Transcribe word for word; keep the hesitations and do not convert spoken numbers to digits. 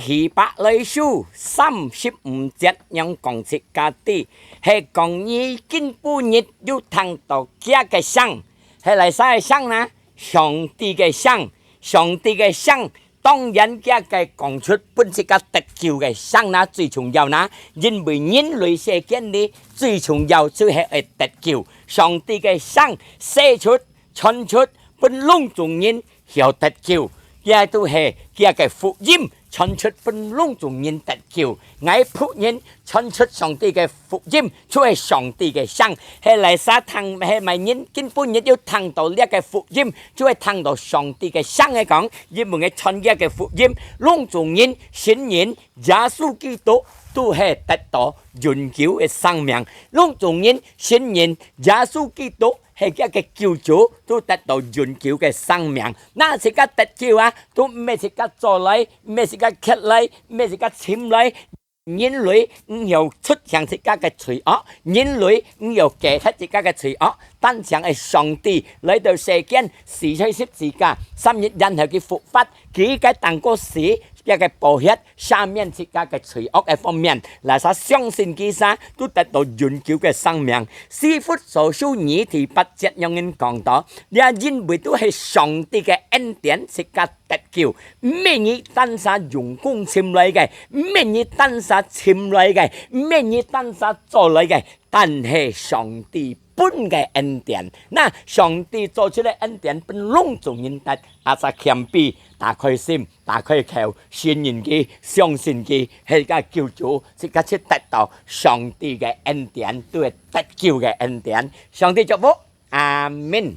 希伯來書三十五節仰講自家知，係講你今晡日有聽到厥个聲，係哪儕个聲呢？上帝个聲，上帝个聲，當然厥个講出分自家得救个聲呢，最重要呢，因為人類世間裡最重要就係愛得救。上帝个聲寫出、傳出，分攏總人曉得救。這都係厥个福音傳出分攏總人得救。𠊎僕人傳出上帝个福音，就係上帝个聲。係哪儕聽，係麼人今晡日有聽到這个福音，就係聽到上帝个聲个講，因為𠊎傳這个福音，攏總人信認耶穌基督都係得到永久个生命。攏總人信認耶穌基督係厥个救主，都得到永久个生命。那自家得救啊，都毋係自家做來，毋係自家刻來，毋係自家尋來。人類毋曉出淨自家个罪惡，人類毋曉解脫自家个罪惡，單淨係上帝來到世間，死在十字架，三日然後佢復活，佢个單个死，厥个寶血赦免自家个罪惡个方面，哪儕相信佢儕，都得到永久个生命。以弗所書二第八節仰般講到，這因為都係上帝个恩典，自家得救，毋係你單儕用功尋來个，毋係你單儕尋來个，毋係你單儕做來个，但係上帝分个恩典。那上帝做出个恩典分攏總人得，啊，自家謙卑，打開心，打開口，信認佢，相信佢，係自家救主，自家就得到上帝个恩典，都係得救个恩典。上帝祝福，阿們。